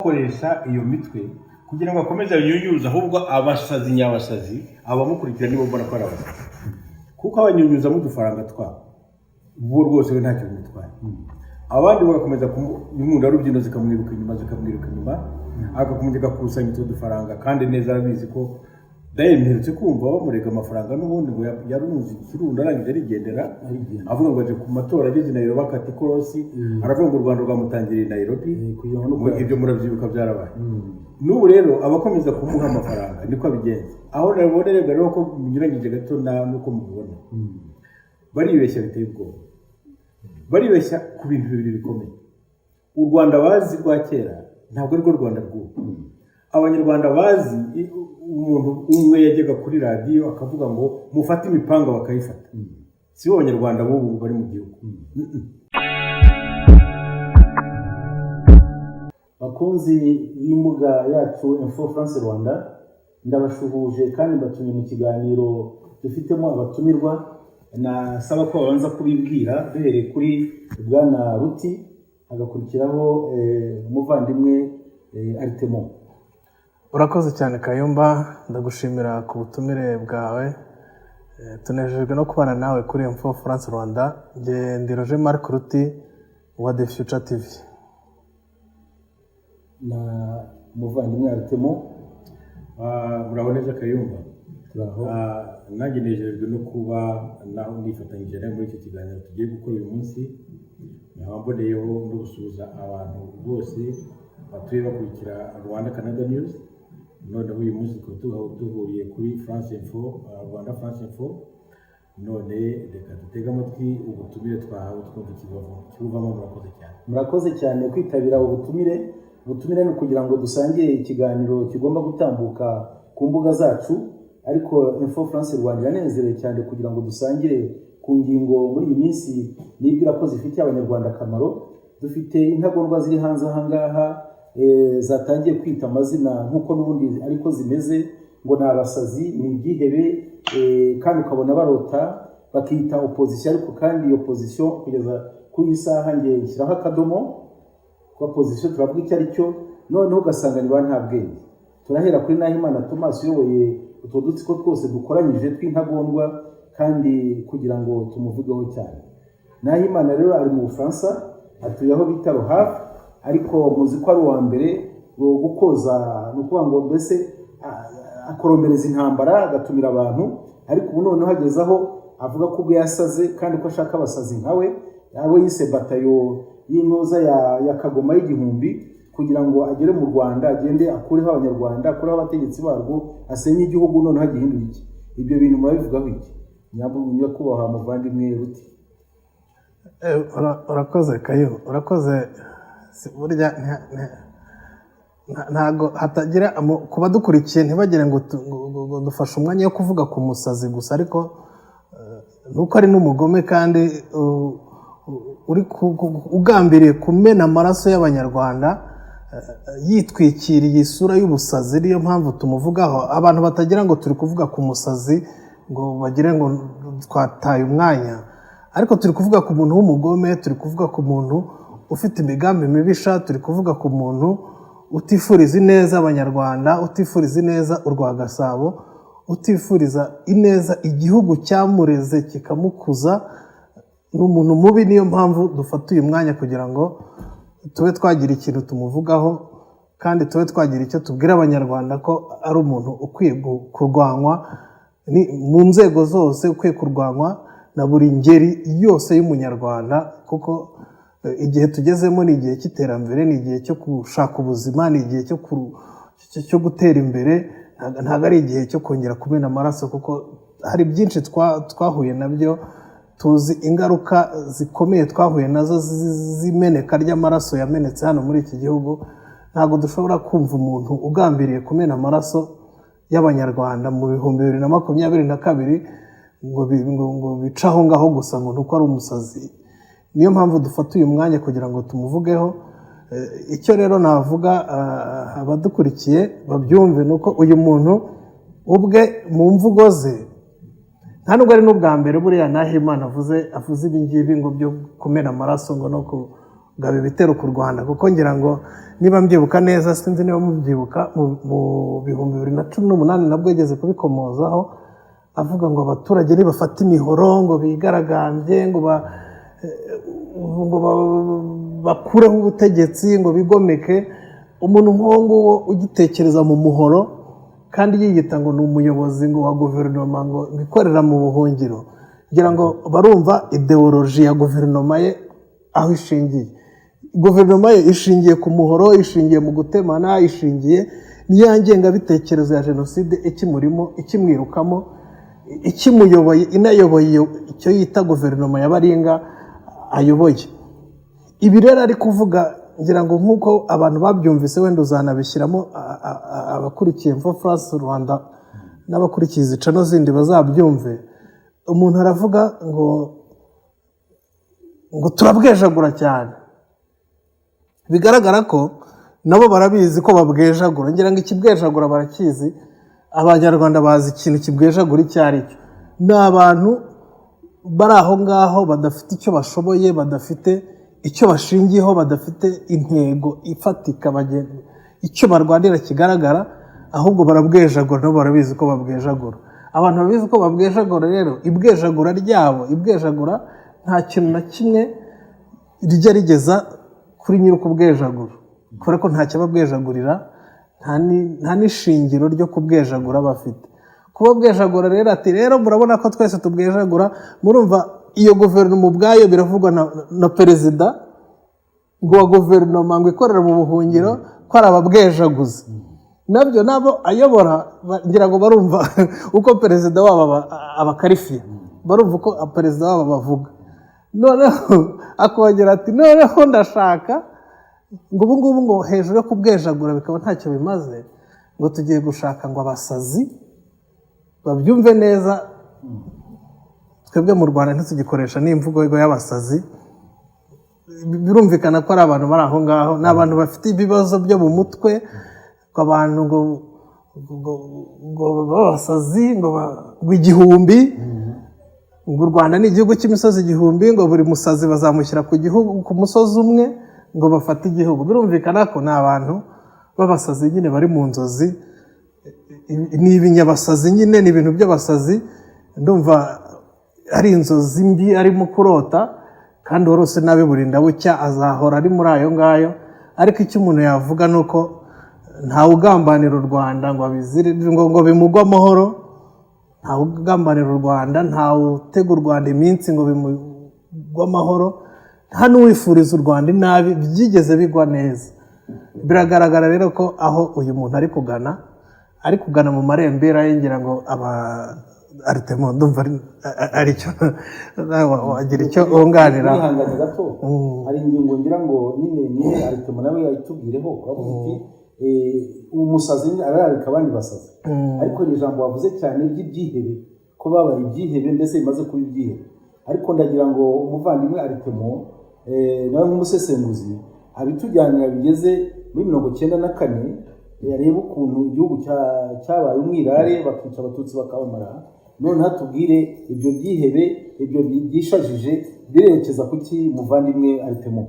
Akoresha iyo mitwe kugira ngo akomeze anyunyuze ahubwo abasazi nyabasazi. Abamukurikira nibo mbona ko ari abasazi, kuko abanyunyuzamo udufaranga twabo, bo rwose we ntacyo bimutwaye. Abandi bagakomeza inkundarubyino zikamwiruka inyuma, zikamwiruka inyuma, agakomeza agakusanya utwo dufaranga. Kandi neza arabizi ko dayeri mperutse kumva bamurega amafaranga n'ubundi ngo yarunze ikirundo, arangije arigendera. Arigendera. Avuga ngo aje ku matora, ageze i Nairobi akata ikorosi, aravuga ngo u Rwanda rwamutangiriye i Nairobi. Kugira ngo no Ibyo murabyibuka, byarabaye. N'ubu rero abakomeza kumuha amafaranga niko abigenza. Aho nabibona rero ko binyuranyije gato na nuko mubibona, baribeshya biteye ubwoba. Baribeshya ku bintu bibiri bikomeye. U Rwanda bazi rwa kera ntabwo ari rwo Rwanda rw'ubu. Abanyarwanda bazi umuntu umwe yajyaga kuri radiyo akavuga ngo mufate imipanga, bakayifata, si bo Banyarwanda b'ubu bari mu gihugu. Bakunzi b'imbuga yacu Info France Rwanda, ndabashuhuje kandi mbatumiye mu kiganiro dufitemo abatumirwa. Nasaba ko babanza kubibwira, duhereye kuri Bwana Ruti, hagakurikiraho umuvandimwe Artemo. Urakoze cyane Kayumba, ndagushimira ku butumire bwawe. Tunejejwe no kubana nawe kuri Info France Rwanda. Njye ndi Roger Marc Ruti wa The Future TV. Na umuvandimwe Artemo. Ah, muraho neza Kayumba? Turaho. Ah, nanjye nejejwe no kuba naho nifatanyije nawe muri iki kiganiro tugiye gukora uyu munsi. Nkaba mboneyeho no gusuhuza abantu bose batuye bakurikira Rwanda Canada News. Noneho uyu munsi tukaba duhuriye kuri France Info, Rwanda France Info. None reka dutege amatwi ubutumire twahawe, twumva ikibuvamo. Murakoze cyane. Murakoze cyane kwitabira ubutumire. Ubutumire ni ukugira ngo dusangire ikiganiro kigomba gutambuka ku mbuga zacu, ariko Info France Rwanda iranezerewe cyane kugira ngo dusangire ku ngingo muri iyi minsi nibwira ko zifitiye Abanyarwanda akamaro. Dufite intagondwa ziri hanze aha ngaha, zatangiye kwita amazina nk'uko n'ubundi ariko zimeze, ngo ni abasazi, ni ibyihebe, kandi ukabona barota bakita opposition. Ariko kandi iyo opposition kugeza kuri iyi saha nge nshyiraho akadomo kuba opposition, turavuga icyo ari cyo. Noneho ugasanga ni ba nta bwenge. Turahera kuri Nahimana Thomas uyoboye utwo dutsiko twose dukoranyije tw'intagondwa, kandi kugira ngo tumuvugeho cyane. Nahimana rero ari mu Bufaransa, atuye aho bita Le Havre, ariko muzi ko ari uwa mbere wo gukoza, ni ukuvuga ngo mbese akorombereza intambara, agatumira abantu. Ariko ubu noneho ageze aho avuga ko ubwo yasaze kandi ko ashaka abasazi nkawe, abo yise batayo y'intuza ya Kagoma y'igihumbi, kugira ngo agere mu Rwanda, agende akureho Abanyarwanda, akureho abategetsi barwo, asenye igihugu, noneho agihindure iki. Ibyo bintu murabivugaho iki, nyakubahwa muvandimwe Ruti? Urakoze Kayu, urakoze. Burya ntago hatagira ku badukurikiye ntibagire ngo dufashe umwanya wo kuvuga ku musazi gusa, ariko nuko ari n'umugome kandi uri ugambiriye kumena amaraso y'Abanyarwanda, yitwikiriye isura y'ubusazi. Niyo mpamvu tumuvugaho. Abantu batagira ngo turi kuvuga ku musazi ngo bagire ngo twataye umwanya, ariko turi kuvuga ku muntu w'umugome, turi kuvuga ku muntu ufite imigambi mibisha, turi kuvuga ku muntu utifuriza ineza Abanyarwanda, utifuriza ineza urwa Gasabo, utifuriza ineza igihugu cyamureze kikamukuza. Ni umuntu mubi. Niyo mpamvu dufata uyu mwanya kugira ngo tube twagira ikintu tumuvugaho, kandi tube twagira icyo tubwira Abanyarwanda ko ari umuntu ukwiye kurwanywa mu nzego zose, ukwiye kurwanywa na buri ngeri yose y'Umunyarwanda, kuko igihe tugezemo ni igihe cy'iterambere, ni igihe cyo gushaka ubuzima, ni igihe cyo gutera imbere. Ntabwo ari igihe cyo kongera kumena amaraso, kuko hari byinshi twahuye nabyo, tuzi ingaruka zikomeye twahuye nazo z'imeneka ry'amaraso yamenetse hano muri iki gihugu. Ntabwo dushobora kumva umuntu ugambiriye kumena amaraso y'Abanyarwanda mu 2022 ngo bice aho ngaho gusa ngo ni uko ari umusazi. Niyo mpamvu dufata uyu mwanya kugira ngo tumuvugeho. Icyo rero navuga, abadukurikiye babyumve, ni uko uyu muntu ubwe mu mvugo ze, nta nubwo ari n'ubwa mbere buriya Nahimana avuze ibi ngibi ngo byo kumena amaraso, ngo no kugaba ibitero ku Rwanda, kuko ngira ngo niba mbyibuka neza, sinzi niba mubyibuka, mu 2018 nabwo yigeze kubikomozaho, avuga ngo abaturage nibafata imihoro ngo bigaragambye, ngo bakureho ubutegetsi, ngo bigomeke. Umuntu nk'uwo nguwo ugitekereza mu muhoro kandi yiyita ngo ni umuyobozi ngo wa guverinoma ngo ikorera mu buhungiro, ngira ngo barumva idéologie ya guverinoma ye aho ishingiye. Guverinoma ye ishingiye ku muhoro, ishingiye mu gutemana, ishingiye n'iya ngengabitekerezo ya jenoside ikimurimo, ikimwirukamo, ikimuyoboye, inayoboye icyo yita guverinoma ya baringa ayoboye. Ibi rero ari kuvuga, ngira ngo nk'uko abantu babyumvise, wenda uzanabishyiramo, abakurikiye Info France Rwanda n'abakurikiye izi channel zindi bazabyumve. Umuntu aravuga ngo turabwejagura cyane, bigaragara ko nabo barabizi ko babwejagura. Ngira ngo ikibwejagura barakizi, Abanyarwanda bazi ikintu kibwejagura icyo ari cyo. Ni abantu bari aho ngaho badafite icyo bashoboye, badafite icyo bashingiyeho, badafite intego ifatika, icyo barwanira kigaragara, ahubwo barabwejagura. Nabo barabizi ko babwejagura. Abantu babizi ko babwejagura rero, ibwejagura ryabo, ibwejagura nta kintu na kimwe rijya rigeza kuri nyiri ukubwejagura, kubera ko ntacyo ababwejagurira, nta n'ishingiro ryo kubwejagura bafite. Kuba bwejagura rero, ati rero murabona ko twese tubwejagura. Murumva iyo guverinoma ubwayo biravugwa na perezida ngo wa guverinoma ngo ikorera mu buhungiro ko ari ababwejaguzi. Nabyo nabo ayobora ngira ngo barumva uko perezida wabo abakarifiye, barumva uko perezida wabo bavuga. Noneho akongera ati noneho ndashaka ngo ubu ngubu ngo hejuru yo kubwejagura bikaba ntacyo bimaze, ngo tugiye gushaka ngo abasazi babyumve neza. Twebwe mu Rwanda ntitugikoresha n'imvugo y'abasazi. Birumvikana ko ari abantu bari aho ngaho, ni abantu bafite ibibazo byo mu mutwe, ngo abantu ngo b'abasazi, ngo 1000, ngo u Rwanda ni igihugu cy'imisozi 1000, ngo buri musazi bazamushyira ku gihugu, ku musozi umwe, ngo bafate igihugu. Birumvikana ko ni abantu b'abasazi nyine bari mu nzozi, ni ibinyabasazi nyine, ni ibintu by'abasazi. Ndumva ari inzozi mbi arimo kurota, kandi uwarose nabi burinda bucya azahora ari muri ayo ngayo. Ariko icyo umuntu yavuga ni uko ntawe ugambanira u Rwanda ngo abizire, ngo bimugwe amahoro. Ntawe ugambanira u Rwanda, ntawe utega u Rwanda iminsi ngo bimugwe amahoro, nta n'uwifuriza u Rwanda inabi byigeze bigwa neza. Biragaragara rero ko aho uyu muntu ari kugana, ari kugana mu marembera ye. Ngira ngo aba Aritemo, ndumva ari cyo nawe wagira icyo wunganira. Wihangane gato, hari ingingo ngira ngo nyine nyine Aritemo nawe yayitubwireho. Uravuga uti umusazi arararika abandi basazi, ariko iri jambo wavuze cyane ry'ibyihebe, ko babaye ibyihebe, mbese bimaze kuba ibyihebe. Ariko ndagira ngo umuvandimwe Aritemo nawe nk'umusesenguzi abitujyanira bigeze muri 94, arebe ukuntu igihugu cyabaye umwirare, bakica Abatutsi bakabamara. Noneho atubwire ibyo byihebe, ibyo byishajije birerekeza kuki. Muvandimwe Aritemo.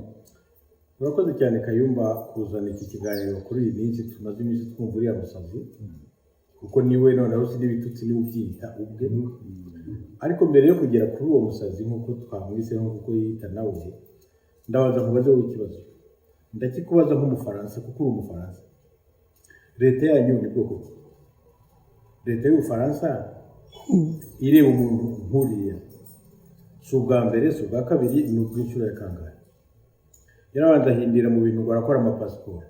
Urakoze cyane Kayumba kuzana iki kiganiro kuri iyi minsi tumaze iminsi twumva uriya musazi, kuko niwe noneho si n'ibitutsi, niwe ubyiyita ubwe. Ariko mbere yo kugera kuri uwo musazi nk'uko twamwise, nk'uko yiyita nawe, ndabaza nkubaze wowe ikibazo. Ndakikubaza nk'Umufaransa kuko uri Umufaransa. Leta yanyu ni bwoko ki? Leta y'Ubufaransa ireba umuntu nk'uriya, si ubwa mbere, si ubwa kabiri, ni ubw'inshuro ya kangahe? Yarabanza ahindira mu bintu ngo arakora amapasiporo.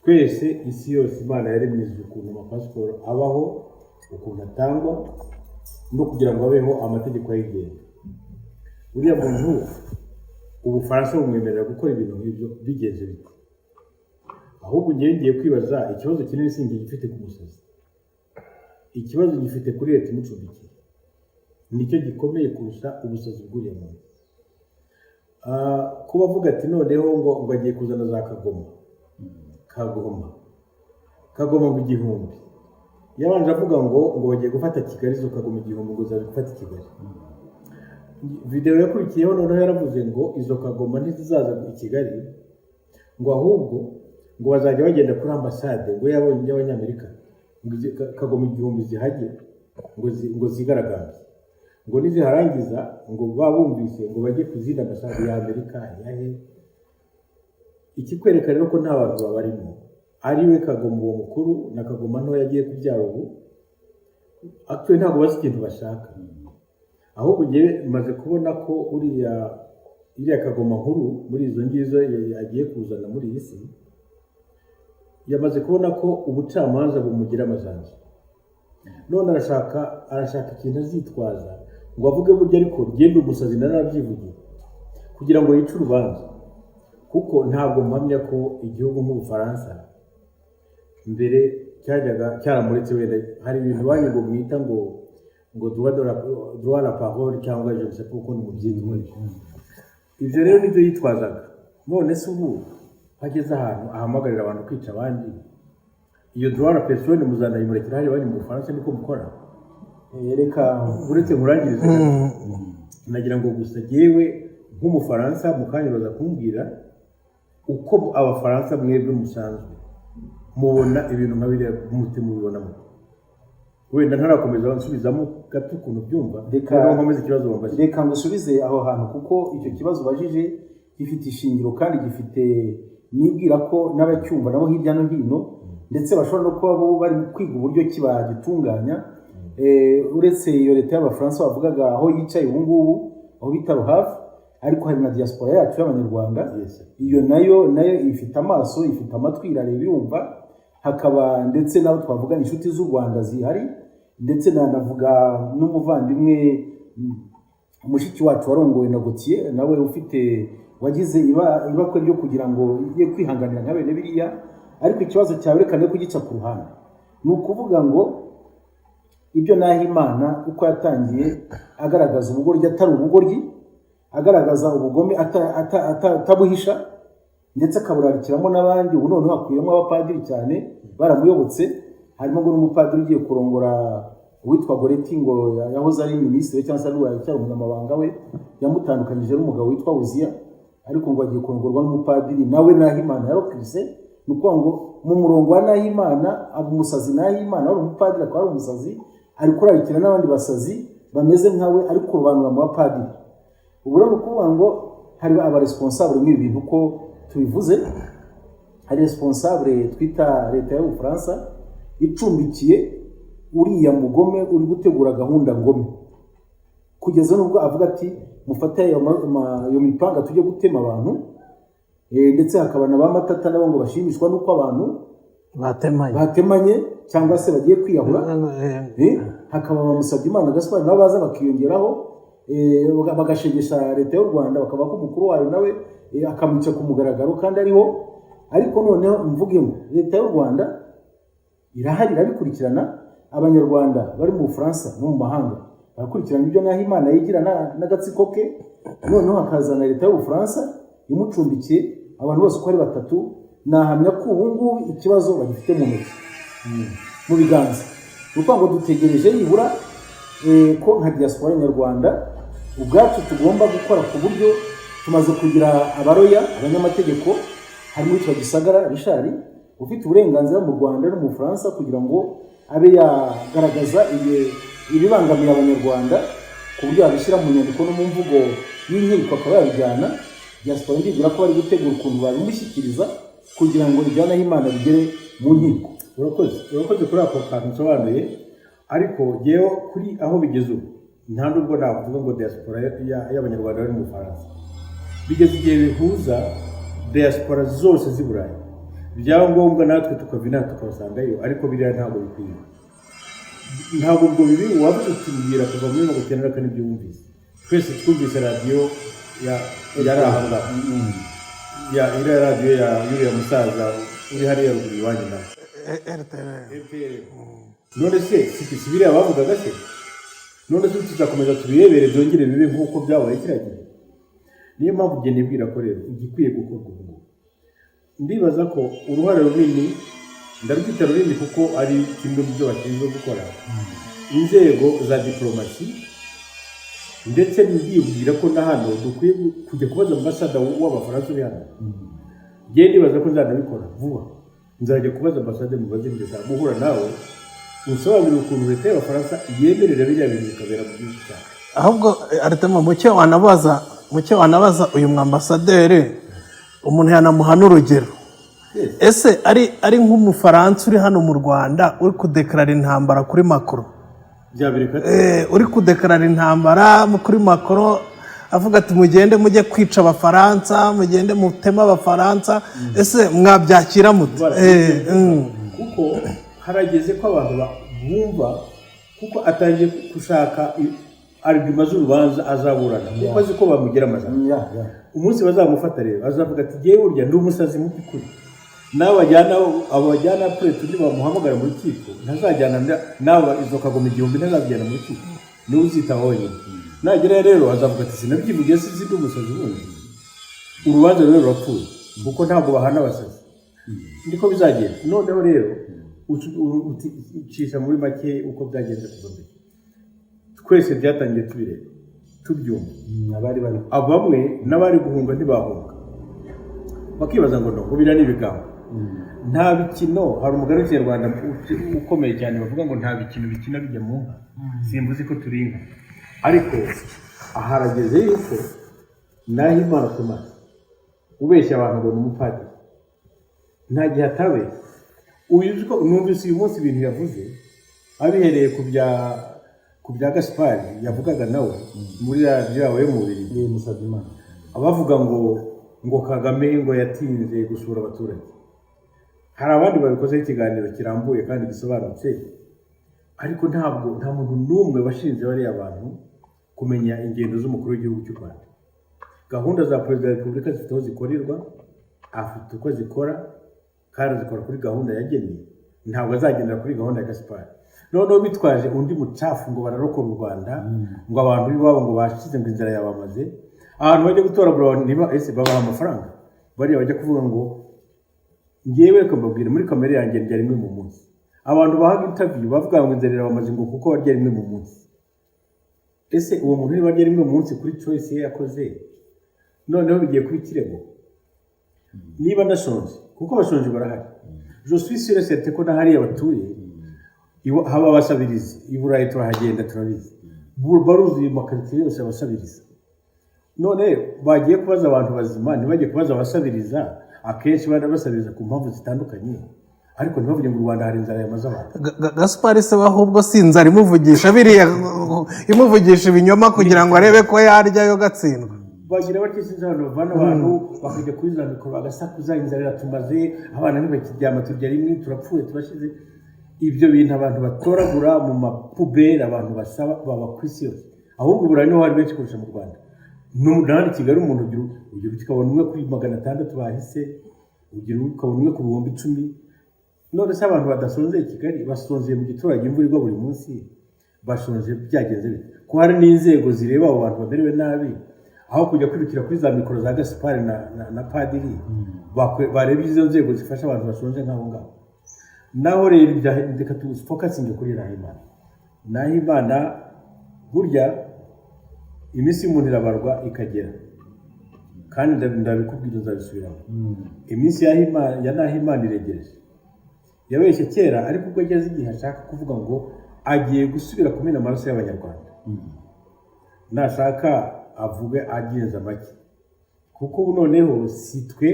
Twese, isi yose, Imana yaremye izi ukuntu amapasiporo abaho, ukuntu atangwa, no kugira ngo habeho amategeko ayigenga. Uriya muntu Ubufaransa bumwemerera gukora ibintu nk'ibyo bigenze bite? Ahubwo ngiye kwibaza ikibazo kinini, si njye gifite ku musazi, ikibazo gifite kuri leta imucumbikiye, nicyo gikomeye kurusha ubusazi bw'uriya muntu. Kuba avuga ati noneho ngo agiye kuzana za kagoma kagoma kagoma ngo 1000, yabanje avuga ngo bagiye gufata Kigali, izo kagoma 1000 ngo zaje gufata Kigali. Videwo yakurikiyeho noneho yaravuze ngo izo kagoma ntizizaza i Kigali, ngo ahubwo ngo bazajya bagenda kuri ambasade ngo y'Abanyamerika, ngo izi kagoma 1000 zihajye, ngo zigaragambye, ngo niziharangiza ngo babumvise ngo bajye ku zindi ambasade ya Amerika yahe. Ikikwereka rero ko nta bantu babarimo, ari we Kagoma uwo mukuru na Kagoma ntoya agiye kubyara ubu, actually ntabwo bazi ikintu bashaka. Ahubwo njyewe maze kubona ko iriya Kagoma nkuru muri izo ngizo agiye kuzana muri iyi si, yamaze kubona ko ubucamanza bumugira amajanja. None arashaka ikintu azitwaza ngo avuge burya ariko genda umusazi narabyivugiye, kugira ngo yice urubanza. Kuko ntabwo mpamya ko igihugu nk'Ubufaransa mbere cyajyaga cyaramuretse. Wenda hari ibintu banyu ngo mwita ngo droit à la parole cyangwa je ne sais pas uko mubyitwa. Ibyo rero nibyo yitwazaga. None se ubu hageze ahantu ahamagarira abantu kwica abandi, iyo droit à la personne muzanayimurekera hari iwanyu mu Bufaransa? Niko mukora. Reka. Uretse nkurangirize gato, nagira ngo gusa jyewe nk'Umufaransa, mu kanya baza kumbwira uko Abafaransa mwebwe musanzwe mubona ibintu nka biriya, muti mubibonamo. Wenda ntarakomeza nsubizamo gato ukuntu byumva, noneho nkomeze ikibazo wambajije. Reka ngusubize aho hantu, kuko icyo kibazo ubajije gifite ishingiro kandi gifite, nibwira ko n'abacyumva nabo hirya no hino ndetse bashobora no kuba bo bari kwiga uburyo ki bagitunganya. Uretse iyo leta y'Abafaransa bavugaga aho yicaye ubu ngubu, aho bita Ruhafu, ariko hari na diaspora yacu y'Abanyarwanda. Iyo nayo ifite amaso, ifite amatwi, irareba, irumva. Hakaba ndetse n'abo twavuga inshuti z'u Rwanda zihari, ndetse nanavuga n'umuvandimwe mushiki wacu warongowe na Gauthier, nawe ufite wagize ibakwe ryo kugira ngo ye kwihanganira nka bene biriya. Ariko ikibazo cyawe reka ne kugica ku ruhande. Ni ukuvuga ngo ibyo Nahimana uko yatangiye agaragaza ubugoryi atari ubugoryi, agaragaza ubugome atabuhisha, ndetse akaburarikiramo n'abandi. Ubu noneho hakuyemo abapadiri cyane baramuyobotse, harimo ngo n'umupadiri ugiye kurongora uwitwa Goreti, ngo yahoze ari minisitiri cyangwa se ari umunyamabanga we, yamutandukanyije n'umugabo witwa Uziya, ariko ngo agiye kurongorwa n'umupadiri nawe Nahimana yarokirise. Ni ukuvuga ngo mu murongo wa Nahimana aba umusazi. Nahimana wari umupadiri akaba ari umusazi, ari kurarikira n'abandi basazi bameze nkawe, ari kurobanura mu bapadiri. Ubu rero ni ukuvuga ngo hari abaresponsable muri ibi bintu uko tubivuze. Hari responsable twita leta y'Ubufaransa icumbikiye uriya mugome uri gutegura gahunda ngome, kugeza n'ubwo avuga ati mufate ayo mipanga tujye gutema abantu. Ndetse hakaba na ba Matata nabo ngo bashimishwa n'uko abantu batemanye, batemanye cyangwa se bagiye kwiyahura. Hakaba ba Musabyimana Gaspard nabo baza bakiyongeraho, bagashegesha leta y'u Rwanda, bakavuga ko umukuru wayo nawe akamwica ku mugaragaro kandi ariho. Ariko noneho mvuge ngo leta y'u Rwanda irahari, irabikurikirana. Abanyarwanda bari mu Bufaransa no mu mahanga barakurikirana ibyo Nahimana yigira n'agatsiko ke. Noneho hakazana leta y'Ubufaransa imucumbikiye. Abantu bose uko ari batatu, nahamya ko ubu ngubu ikibazo bagifite mu ntoki, mu biganza. Ni ukuvuga ngo dutegereje nibura ko nka diaspora nyarwanda ubwacu tugomba gukora ku buryo tumaze kugira abalawyer, abanyamategeko, harimo uwitwa Gisagara Richard ufite uburenganzira mu Rwanda no mu Bufaransa kugira ngo abe yagaragaza ibibangamiye Abanyarwanda, ku buryo yabishyira mu nyandiko no mu mvugo y'inkiko akaba yabijyana. Diaspora ndibwira ko bari gutegura ukuntu babimushyikiriza kugira ngo ibya Nahimana bigere mu nkiko. Urakoze, urakoze kuri ako kantu nsobanuye. Ariko jyewe kuri aho bigeze ubu, nta nubwo navuga ngo diaspora y'Abanyarwanda bari mu Bufaransa. Bigeze igihe bihuza diaspora zose z'i Burayi, byaba ngombwa natwe tukava inaha tukabasangayo. Ariko biriya ntabwo bikwiye, ntabwo ubwo bibi wavuze utubwira kuva muri 94 ibyo wumvise. Twese twumvise radiyo yari aha ngaha, ya iriya radiyo ya y'uriya musaza uri hariya ruguru iwanyu nawe. RTL. None se si biriya bavugaga se? None se tuzakomeza tubirebere byongere bibe nk'uko byabaye kiriya gihe? Niyo mpamvu njye nibwira ko rero igikwiye gukorwa ubu ngubu, ndibaza ko uruhare runini, ndarwita runini kuko ari kimwe mu byo bashinzwe gukora, inzego za diporomasi. Ndetse ndibwira ko na hano dukwiye kujya kubaza ambasada w'Abafaransa uri hano. Njye ndibaza ko nzanabikora vuba, nzajya kubaza ambasade, mubaze, ndashaka guhura nawe usobanurire ukuntu leta y'Abafaransa yemerera biriya bintu bikabera mu gihugu cyacu. Ahubwo Aritema, mucyo wanabaza uyu mwambasaderi, umuntu yanamuha n'urugero. Ese ari nk'Umufaransa uri hano mu Rwanda uri kudekarara intambara kuri Macron? Byabireka. Uri kudekarara intambara kuri Macron, avuga ati: "Mugende mujye kwica Abafaransa, mugende muteme Abafaransa," ese mwabyakira mute? Kuko harageze ko abantu bumva, kuko atangiye gushaka argument z'urubanza azaburana, kuko azi ko bamugira amajana. Umunsi bazamufata rero azavuga ati: "Jyewe burya ndi umusazi mu by'ukuri." N'abajyana, abo bajyana puretu, bamuhamagara mu rukiko, ntazajyana n'aba izo kagoma 1000, ntazabijyana mu rukiko, niwe uzitaba wenyine. Nagerayo rero azavuga ati: "Sinabyivugiye, sinzi, ndi umusazi wundi." Urubanza rero rurapfuye, kuko ntabwo bahana abasazi. Niko bizagenda. Noneho rero ucisha muri make uko byagenze kuva mbere, twese byatangiye tubireba, tubyumva. Abari bari Bamwe n'abari guhunga ntibahunga, bakibaza ngo no ngo biriya ni ibigambo, nta bikino. Hari umugani w'Ikinyarwanda ukomeye cyane bavuga ngo: "Nta bikino bikina bijya mu nka." Simbuzi ko turi inka, ariko harageze yuko Nahimana Thomas ubeshya abantu ngo ni umupadiri, nta gihe atabeshya. Uyu uzi ko numvise uyu munsi ibintu yavuze abihereye ku bya Gaspari yavugaga nawe muri radiyo yawe yo mu Bubiligi. Musabyimana. Abavuga ngo Kagame ngo yatinze gusura abaturage, hari abandi babikozeho ikiganiro kirambuye kandi gisobanutse, ariko ntabwo nta muntu n'umwe washinze bariya bantu kumenya ingendo z'umukuru w'igihugu cy'u Rwanda. Gahunda za perezida wa repubulika zifite aho zikorerwa, afite uko zikora kandi azikora kuri gahunda yagennye, ntabwo azagendera kuri gahunda ya Gaspari. Noneho bitwaje undi mucafu ngo bararokora u Rwanda, ngo abantu b'iwabo ngo bashize, ngo inzara yabamaze, ahantu bajya gutoragura abantu niba ese babaha amafaranga bariya bajya kuvuga ngo. Ngewe reka mbabwire, muri kamere yanjye ndya rimwe mu munsi. Abantu bahaga interview bavuga ngo inzara irabamaze, ngo kuko barya rimwe mu munsi, ese uwo muntu niba arya rimwe mu munsi kuri choice ye yakoze, noneho bigiye kuba ikirego niba ndashonje? Kuko abashonje barahari, je suis sûr et certain ko na hariya batuye haba abasabirizi. I Burayi turahagenda, turabizi, baruzuye mu makaritsiye yose abasabiriza. None bagiye kubaza abantu bazima, ntibajye kubaza abasabiriza. Akenshi basabiriza ku mpamvu zitandukanye, ariko ntibavuge ngo u Rwanda hari inzara yamaze abantu. Gaspari se we ahubwo si inzara imuvugisha biriya, imuvugisha ibinyoma kugira ngo arebe ko yaryayo gatsindwa? Bagira batyo, sinzi abantu bavana abantu bakajya kuri za mikoro bagasakuza: "Inzara iratumaze, abana ntibakiryama, turya rimwe, turapfuye, turashize." Ibyo bintu abantu batoragura mu mapuberi, abantu basaba baba ku isi yose. Ahubwo i Burayi niho hari benshi kurusha mu Rwanda. N'ahandi i Kigali umuntu ugira ukabona umwe kuri 600 bahise, ugira ukabona umwe ku 10,000. None se abantu badasonzeye i Kigali basonzeye mu giturage, imvura igwa buri munsi, bashonje byagenze bite? Ko hari n'inzego zireba abo bantu bamerewe nabi, aho kujya kwirukira kuri za mikoro za Gaspari na padiri, bareba izo nzego zifasha abantu bashonje nk'abo ngabo. Naho rero reka tufokasinge kuri Nahimana. Nahimana, burya iminsi y'umuntu irabarwa ikagera, kandi ndabikubwira, nzabisubiramo. Iminsi ya Nahimana iregereje. Yabeshye kera, ariko ubwo ageze igihe ashaka kuvuga ngo agiye gusubira kumena amaraso y'Abanyarwanda, nashaka avuge agenza make, kuko ubu noneho si twe,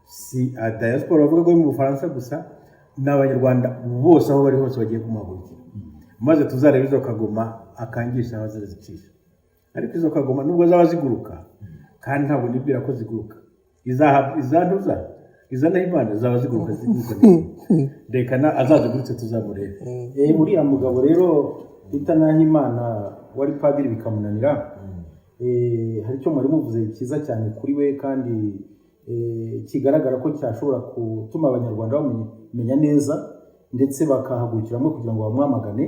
si diaspora bavuga ko mu Bufaransa gusa, ni Abanyarwanda bose aho bari hose bagiye kumuhagurukira, maze tuzarebe izo kagoma akangisha aho azazicisha. Ariko izo kagoma nubwo zaba ziguruka, kandi ntabwo nibwira ko ziguruka, izantuza iza Nahimana zaba ziguruka, ziguruka reka na azazigurutse tuzamurebe. Uriya mugabo rero bita Nahimana wari padiri bikamunanira, hari icyo mwari muvuze cyiza cyane kuri we kandi kigaragara ko cyashobora gutuma Abanyarwanda bamumenya neza ndetse bakahagurukiramo kugira ngo bamwamagane.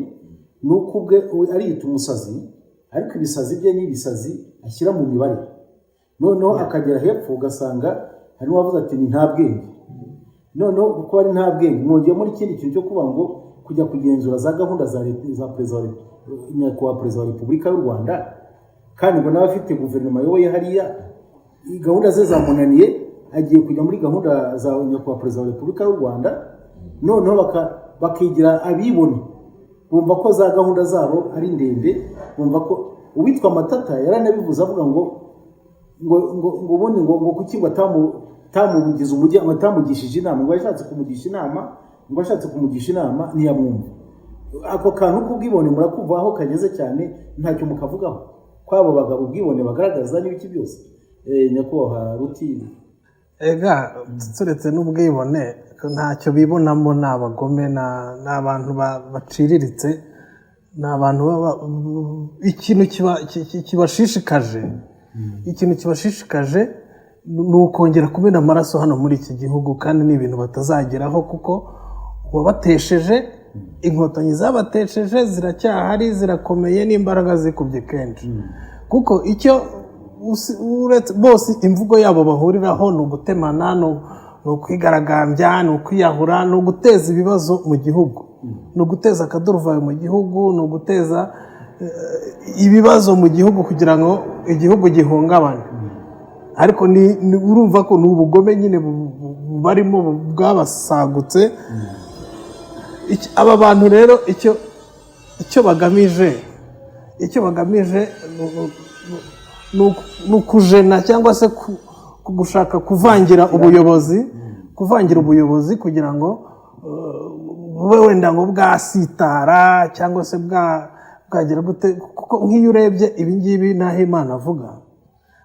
Ni uko ubwe we ariyita umusazi, ariko ibisazi bye ni ibisazi ashyira mu mibare, noneho akagera hepfo ugasanga hari n'uwavuze ati: "Ni nta bwenge." Noneho kuko ari nta bwenge, mwongeyemo n'ikindi kintu cyo kuvuga ngo kujya kugenzura za gahunda za leta, za perezida wa nyakubahwa perezida wa Repubulika y'u Rwanda. Kandi ngo n'abafite guverinoma ayoboye hariya, gahunda ze zamunaniye, agiye kujya muri gahunda za nyakubahwa Perezida wa Repubulika y'u Rwanda. Noneho bakigira abibone, bumva ko za gahunda zabo ari ndende, bumva ko uwitwa Matata yaranabivuze, avuga ngo ubundi ngo kuki ngo atamugize umujyi, ngo atamugishije inama, ngo yashatse kumugisha inama, ngo ashatse kumugisha inama ntiyamwumva. Ako kantu k'ubwibone murakumva aho kageze cyane, ntacyo mukavugaho kw'abo bagabo, ubwibone bagaragaza n'ibiki byose? Nyakubahwa Ruti. Ega turetse n'ubwibone, ntacyo bibonamo, ni abagome, ni abantu baciriritse, ni abantu ikintu kibashishikaje ni ukongera kumena amaraso hano muri iki gihugu, kandi ni ibintu batazageraho, kuko uwabatesheje, Inkotanyi zabatesheje ziracyahari, zirakomeye, n'imbaraga zikubye kenshi. Kuko icyo uretse bose imvugo yabo bahuriraho ni ugutemana, ni ukwigaragambya, ni ukwiyahura, ni uguteza ibibazo mu gihugu, ni uguteza akaduruvayo mu gihugu, ni uguteza ibibazo mu gihugu kugira ngo igihugu gihungabane. Ariko urumva ko ni ubugome nyine barimo bwabasagutse. Aba bantu rero icyo bagamije ni ukujena cyangwa se gushaka kuvangira ubuyobozi kugira ngo bube wenda ngo bwasitara cyangwa se bwagira gute. Kuko nk'iyo urebye ibi ngibi n'aho Imana avuga,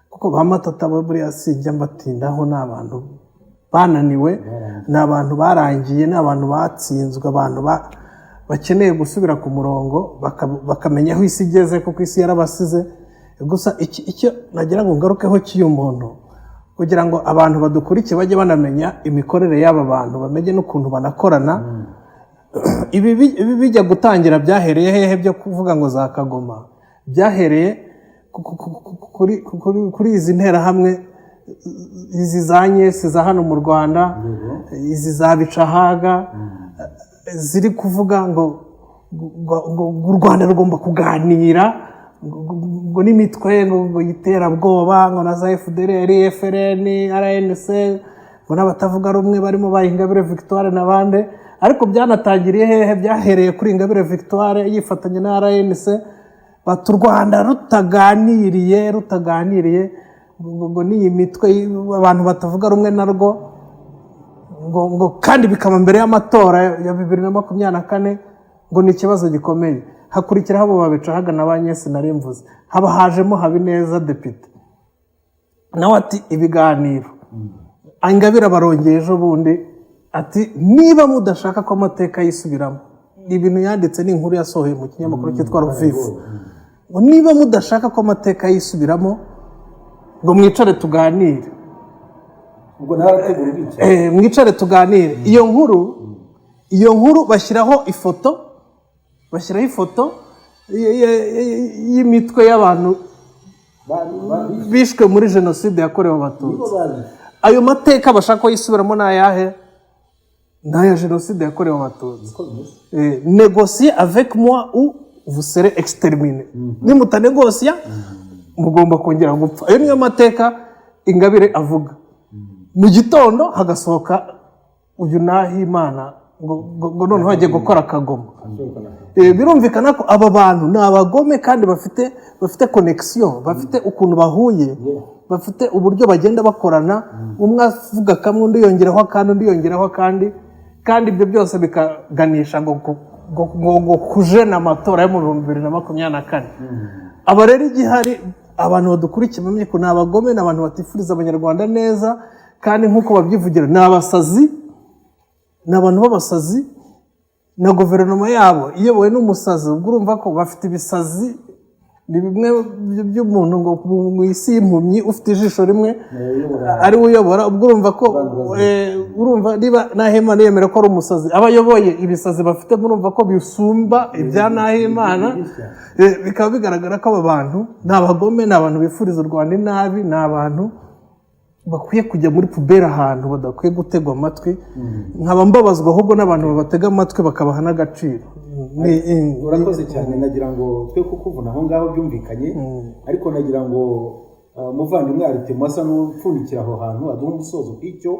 kuko ba Matata bo buriya sinjya mbatindaho, ni abantu bananiwe, ni abantu barangiye, ni abantu batsinzwe, abantu bakeneye gusubira ku murongo, bakamenya aho isi igeze, kuko isi yarabasize. Gusa icyo nagira ngo ngarukeho cy'uyu muntu, kugira ngo abantu badukurikiye bajye banamenya imikorere y'aba bantu, bamenye n'ukuntu banakorana. Ibi bijya gutangira byahereye hehe byo kuvuga ngo za Kagoma? Byahereye kuri izi nterahamwe, izi za Nyesi za hano mu Rwanda, izi za Bicahaga, ziri kuvuga ngo u Rwanda rugomba kuganira ngo n'imitwe ngo y'iterabwoba, ngo na za FDLR, FLN, RNC, ngo n'abatavuga rumwe barimo ba Ingabire Victoire n'abandi. Ariko byanatangiriye hehe? Byahereye kuri Ingabire Victoire yifatanya na RNC, bati u Rwanda rutaganiriye ngo n'iyi mitwe abantu batavuga rumwe narwo, ngo kandi bikaba mbere y'amatora ya 2024, ngo ni ikibazo gikomeye. Hakurikiraho abo babicahaga na ba Nyesi nari mvuze, haba hajemo Habineza depite, nawe ati ibiganiro. Ingabire abarongeye ejo bundi ati niba mudashaka ko amateka yisubiramo. Ibintu yanditse ni inkuru yasohoye mu kinyamakuru cyitwa Ruvivu, ngo niba mudashaka ko amateka yisubiramo, ngo mwicare tuganire. Ubwo nawe arategura ubwicanyi. Mwicare tuganire. Iyo nkuru bashyiraho ifoto y'imitwe y'abantu bishwe muri jenoside yakorewe Abatutsi. Nibo bazi. Ayo mateka bashaka ko yisubiramo ni ayahe? Ni aya jenoside yakorewe Abatutsi. Niko bimeze. Négociez avec moi ou vous serez exterminé, nimutanegosiya mugomba kongera gupfa. Ayo niyo mateka Ingabire avuga. Mu gitondo hagasohoka uyu Nahimana ngo noneho agiye gukora akagoma. Birumvikana ko aba bantu ni abagome, kandi bafite connexion, bafite ukuntu bahuye, bafite uburyo bagenda bakorana, umwe avuga kamwe, undi yongeraho akandi, undi yongeraho akandi, kandi ibyo byose bikaganisha ngo kujena amatora yo mu 2024. Aba rero igihari, abantu badukurikiye bamenye ko ni abagome, ni abantu batifuriza Abanyarwanda neza, kandi nk'uko babyivugira ni abasazi, ni abantu b'abasazi, na guverinoma yabo iyobowe n'umusazi. Ubwo urumva ko bafite ibisazi, ni bimwe by'umuntu ngo mu isi y'impumyi ufite ijisho rimwe ari we uyobora. Ubwo urumva ko urumva niba Nahimana yemera ko ari umusazi, aba ayoboye, ibisazi bafite murumva ko bisumba ibya Nahimana. Bikaba bigaragara ko aba bantu ni abagome, ni abantu bifuriza u Rwanda inabi, ni abantu bakwiye kujya muri poubelle, ahantu badakwiye gutegwa amatwi. Nkaba mbabazwa ahubwo n'abantu babatega amatwi bakabaha n'agaciro. Urakoze cyane. Nagira ngo twe kukuvuna aho ngaho, byumvikanye, ariko nagira ngo umuvandimwe Aritemo asa n'upfundikira aho hantu, aduha umusozo ku icyo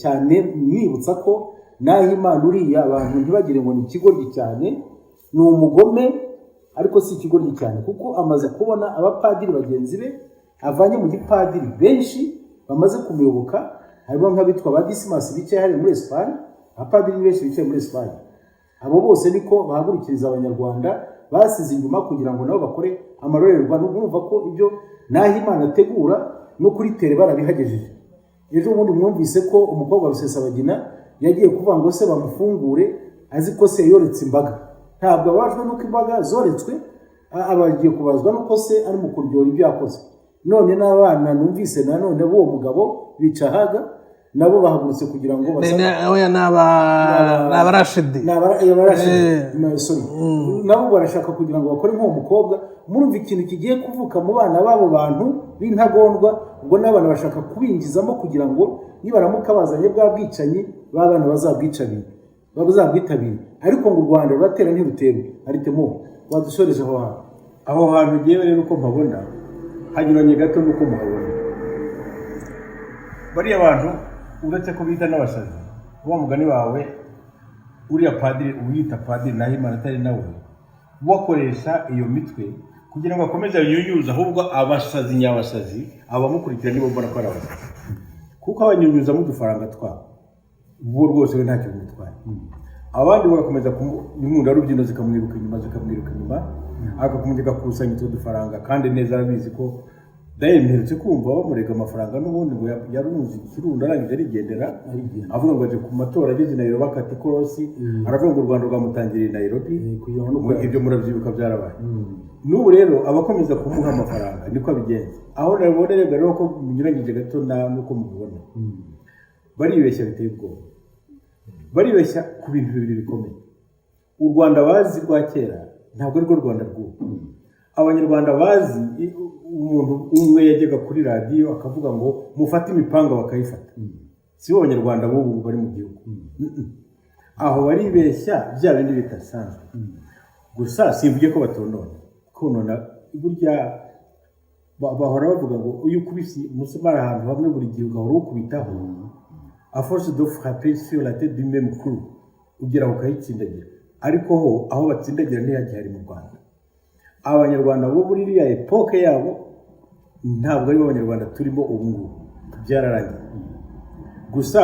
cyane. Mwibutsa ko Nahimana uriya, abantu ntibagire ngo ni ikigoryi cyane. Ni umugome, ariko si ikigoryi cyane, kuko amaze kubona abapadiri bagenzi be avanye mu gipadiri benshi bamaze kumuyoboka, harimo nk'abitwa ba Disimasi bicaye hariya muri Esipanye. Abapadiri ni benshi bicaye muri Esipanye. Abo bose niko bahagurukiriza Abanyarwanda basize inyuma kugira ngo nabo bakore amarorerwa. Numva ko ibyo Nahimana ategura no kuri terrain barabihagejeje. Ejo bundi mwumvise ko umukobwa wa Rusesabagina yagiye kuvuga ngo se bamufungure, azi ko se yoretse imbaga. Ntabwo ababajwe n'uko imbaga zoretswe, aba agiye kubazwa n'uko se ari mu kuryora ibyo yakoze. None n'abana numvise nanone b'uwo mugabo bica ahaga, nabo bahagurutse kugira ngo Oya, ni abarashidi. Ni abarashidi. Sorry. Nabo barashaka kugira ngo bakore nk'uwo mukobwa. Murumva ikintu kigiye kuvuka mu bana b'abo bantu b'intagondwa. Ubwo n'abana bashaka kubinjizamo kugira ngo nibaramuka bazanye bwa bwicanyi, ba bana bazabwitabire. Ariko ngo u Rwanda ruratera ntiruterwa. Aritemo, wadushoreje aho hantu. Aho hantu ugiye rero, uko mpabona hanyuranye gato n'uko muhabona. Bariya bantu, uretse ko bita n'abasazi, wa mugani wawe, uriya padiri uwiyita padiri Nahimana atari nawe, wakoresha iyo mitwe kugira ngo akomeze anyunyuze ahubwo abasazi nyabasazi. Abamukurikira nibo mbona ko ari abasazi, kuko abanyunyuzamo udufaranga twabo, bo rwose we ntacyo bimutwaye. Abandi bagakomeza inkundarubyino zikamwiruka inyuma, zikamwiruka inyuma, agakomeza agakusanya utwo dufaranga. Kandi neza arabizi ko dayeri mperutse kumva bamurega amafaranga n'ubundi ngo yarunze ikirundo, arangije arigendera. Arigendera. Avuga ngo aje ku matora, ageze i Nairobi akata ikorosi, aravuga ngo u Rwanda rwamutangiriye i Nairobi. Kugira ngo no Ngo ibyo murabyibuka, byarabaye. N'ubu rero abakomeza kumuha amafaranga niko abigenza. Aho nabibonera rero ko binyuranyije gato n'uko mubibona, baribeshya biteye ubwoba. Baribeshya ku bintu bibiri bikomeye. U Rwanda bazi rwa kera ntabwo ari rwo Rwanda rw'ubu. Abanyarwanda bazi umuntu umwe yajyaga kuri radiyo akavuga ngo mufate imipanga, bakayifata, si bo Abanyarwanda b'ubu bari mu gihugu. Aho baribeshya, bya bindi bidasanzwe. Gusa simvuge ko batonona. Konona burya bahora bavuga ngo iyo ukubise umusumari ahantu hamwe buri gihe, ugahora uwukubitaho, à force de frapper sur la tête du même clou, ugera aho ukayitsindagira. Ariko ho aho batsindagira ntihagihari mu Rwanda. Abanyarwanda bo muri iriya époque yabo ntabwo ari bo Abanyarwanda turimo ubu ngubu, byararangiye. Gusa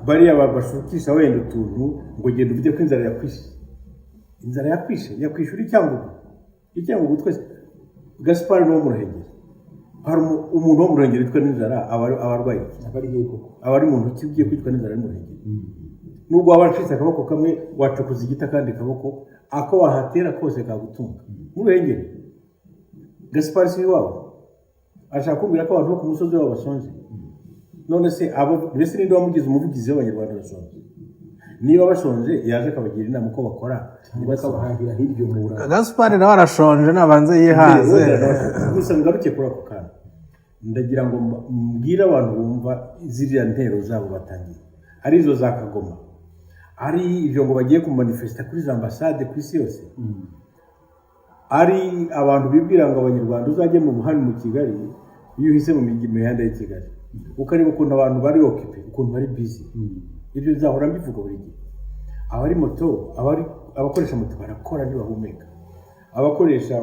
bariya bashukisha wenda utuntu ngo genda uvuge ko inzara yakwishe, inzara yakwishe, yakwishyura i Cyangugu. I Cyangugu twese, Gaspard ni uwo mu Ruhengeri. Hari umuntu wo mu Ruhengeri witwa n'inzara aba arwaye iki? Aba ari hehe koko? Aba ari umuntu ki ugiye kwicwa n'inzara ari mu Ruhengeri? Nubwo waba wacitse akaboko kamwe, wacukuza igiti akandi kaboko, ako wahatera kose kagutunga mu Ruhengeri. Gaspard si iwabo. Ashaka kumbwira ko abantu bo ku musozi wabo bashonje? None se abo mbese ninde wamugize umuvugizi w'Abanyarwanda bashonje? Niba bashonje, yaje akabagira inama uko bakora ntibasonje. Bakabahahira hirya mu Burayi. Gaspard nawe arashonje, nabanze yihaze. Gusa ngaruke kuri ako kantu, ndagira ngo mbwire abantu bumva ziriya ntero zabo batangiye, ari izo za Kagoma, ari ibyo ngo bagiye kumanifesita kuri za ambasade ku isi yose, ari abantu bibwira ngo Abanyarwanda, uzajye mu hano mu Kigali, iyo uhise mu mihanda y'i Kigali ukareba ukuntu abantu bari occupés, ukuntu bari busy. Ibyo nzahora mbivuga buri gihe. Abari moto, abari abakoresha moto barakora ntibahumeka, abakoresha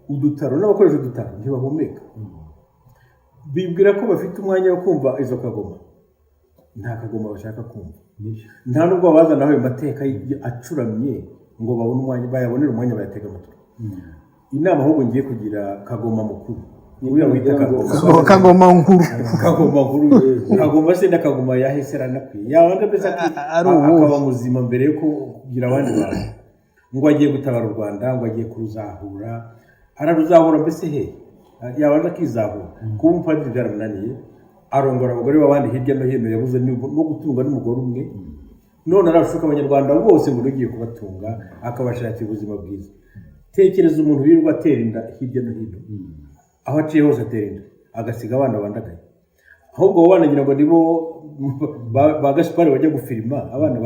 udutaro n'abakoresha udutaro ntibahumeka. Bibwira ko bafite umwanya wo kumva izo kagoma. Nta kagoma bashaka kumva, nta nubwo babazanaho ayo mateka acuramye ngo babone umwanya, bayabonere umwanya bayatega amatwi. Inama ahubwo ngiye kugira Kagoma mukuru, uriya wita Kagoma, Kagoma nkuru. Kagoma nkuru, Kagoma se na Kagoma yahise aranakwiye, yabanza mbese Ari uwuhe? akaba muzima mbere yo kugira abandi bantu. Ngo agiye gutabara u Rwanda, ngo agiye kuruzahura. Araruzahura mbese he? Yabanza akizahura. Kuba umupadiri byaramunaniye, arongora abagore b'abandi hirya no hino, yabuze no gutunga n'umugore umwe, none arashuka Abanyarwanda bose ngo ugiye kubatunga, akabashakira ubuzima bwiza. Tekereza umuntu wirirwa atera inda hirya no hino, aho aciye hose atera inda, agasiga abana bandagaye. Ahubwo wowe wanagira ngo nibo ba Gaspari bajya gufirima abana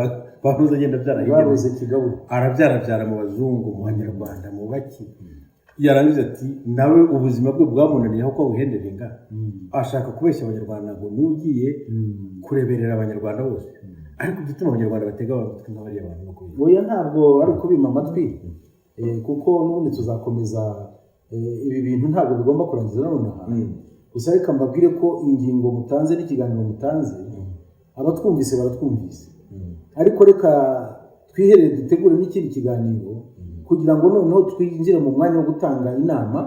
bahuza agenda abyara hirya no hino. Babuze kigaburo. Arabyarabyara mu bazungu, mu banyarwanda, mu baki. Yarangiza ati nawe ubuzima bwe bwamunaniye aho ko buhenderenga, ashaka kubeshya Abanyarwanda ngo niwe ugiye kureberera Abanyarwanda bose. Ariko igituma Abanyarwanda batega amatwi nk'abariya bantu no kubera Oya, ntabwo ari ukubima amatwi, kuko n'ubundi tuzakomeza, ibi bintu ntabwo bigomba kurangiza nonaha. Gusa reka mbabwire ko ingingo mutanze n'ikiganiro mutanze, abatwumvise baratwumvise, ariko reka twiherere dutegure n'ikindi kiganiro kugira ngo noneho twinjire mu mwanya wo gutanga inama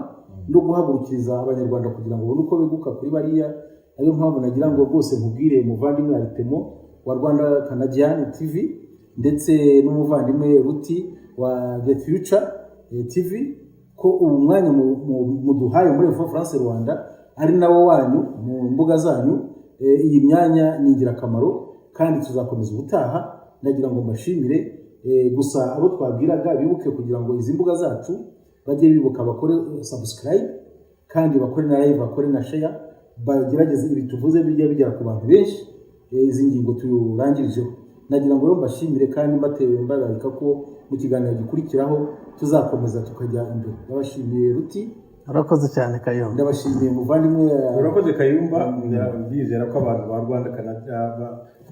no guhagurukiriza Abanyarwanda kugira ngo babone uko beguka kuri bariya. Ariyo mpamvu nagira ngo rwose nkubwire, muvandimwe Aritemo wa Rwanda Canadian TV ndetse n'umuvandimwe Ruti wa The Future TV, ko ubu mwanya muduhaye muri Info France Rwanda ari nawo wanyu mu mbuga zanyu, iyi myanya ni ingirakamaro kandi tuzakomeza ubutaha. Nagira ngo mbashimire, gusa abo twabwiraga bibuke kugira ngo izi mbuga zacu bajye bibuka bakore subscribe kandi bakore na like, bakore na share, bagerageze ibi tuvuze bijya bigera ku bantu benshi, izi ngingo turangirijeho. Nagira ngo rero mbashimire kandi mbatewe mbararika ko mu kiganiro gikurikiraho tuzakomeza tukajya imbere. Ndabashimiye, Ruti. Urakoze cyane, Kayumba. Ndabashimiye, muvandimwe. Urakoze, Kayumba. Ndizera ko abantu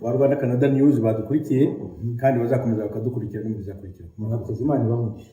ba Rwanda Canada News badukurikiye kandi bazakomeza bakadukurikira no mu bizakurikira. Murakoze, Imana ibahe umugisha.